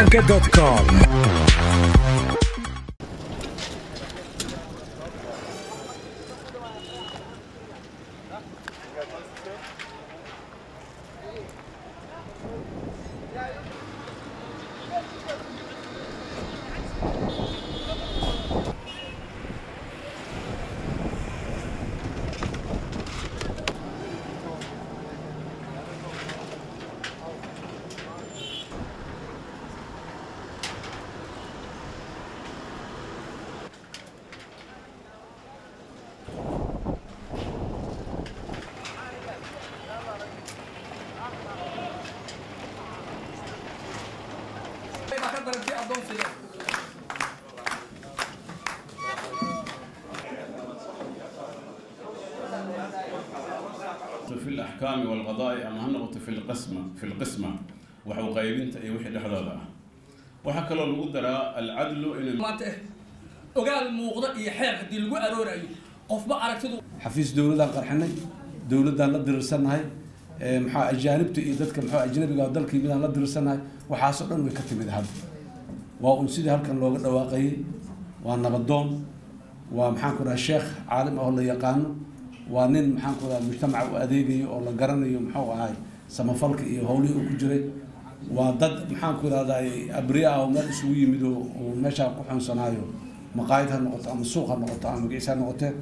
Calanka.com. في الأحكام والقضاء ama ha noqoto في القسمة waxu qaybinta iyo wixii dhexdooda ah. Waxaa kaloo lagu daraa العدل inuu Maanta ogaal muuqda iyo xeer haddii lagu aroorayo, qofba aragtidu Xafiis dowladaan qarxinay, dowladdaan la dirirsannahay, maxaa ajaanibta iyo dadka maxaa ajnabiga dalka yimidaan la dirirsannahay. Waxaasoo dhan way ka timid. Hadda waa un sidii halkan looga dhawaaqayay. Waa nabadoon, waa, maxaan ku dhaha, sheekh caalim ah oo la yaqaano, waa nin, maxaan ku dhaha, mujtamaca u adeegayo oo la garanayo, muxuu ahay, samafalka iyo howlihii uu ku jiray. Waa dad, maxaan ku idhahdaa, abriya ah oo meel isugu yimid oo uu meeshaa ku xunsanaayo, maqaayad ha noqoto ama suuq ha noqoto ama magaciis ha noqotee.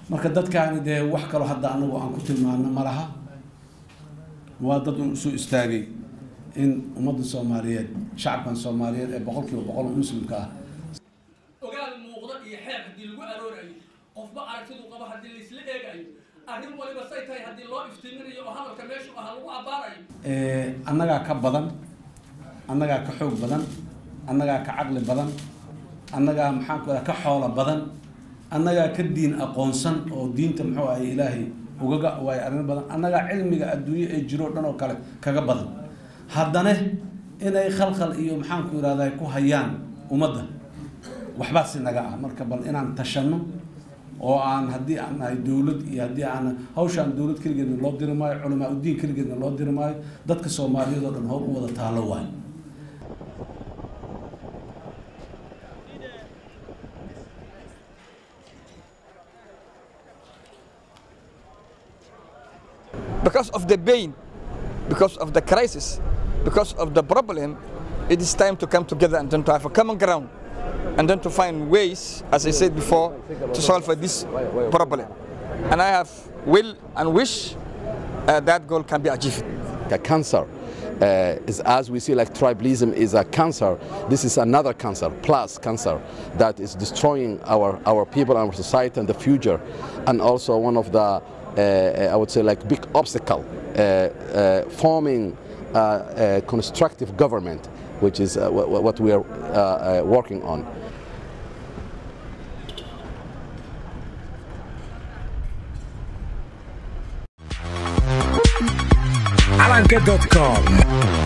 Marka dadkaani dee wax kaloo hadda anagu aan ku tilmaano ma laha. Waa dad un usoo istaagay in ummadda Soomaaliyeed, shacabkan Soomaaliyeed ee 100% muslimka ah. Ogaal muuqda iyo xeer haddii lagu aroorayo, qofba aragtidu qabo haddii laisla eegayo, arrin waliba say tahay haddii loo iftiiminayo oo hadalka meeshu ahaa lagu abbaarayo. Annagaa ka badan, annagaa ka xoog badan, annagaa ka caqli badan, annagaa, maxaan ku ka xoolo badan, annagaa ka diin aqoonsan oo diinta, muxuu ahay, Ilaahay ugaga waayo arrimo badan, annagaa cilmiga adduunye ee jiro dhan oo kale kaga badan. Haddana inay khalkhal iyo, maxaan ku ihahdaa, ku hayaan ummadda waxbaa si naga ah. Marka bal inaan tashanno oo aan, haddii aan nahay dowlad iyo haddii aan hawshaan dowlad keligeedna loo diri maayo, culamaa udiin keligeedna loo diri maayo, dadka Soomaaliyeed oo dhan howl u wada taalo waayo. Because of the pain, because of the crisis, because of the problem, it is time to come together and then to have a common ground and then to find ways, as I said before, to solve this problem. And I have will and wish that goal can be achieved. A cancer is, as we see, like tribalism is a cancer. This is another cancer, plus cancer, that is destroying our people, our society, and the future. And also one of the, I would say, like big obstacle forming a constructive government, which is what we are working on. Calanka.com.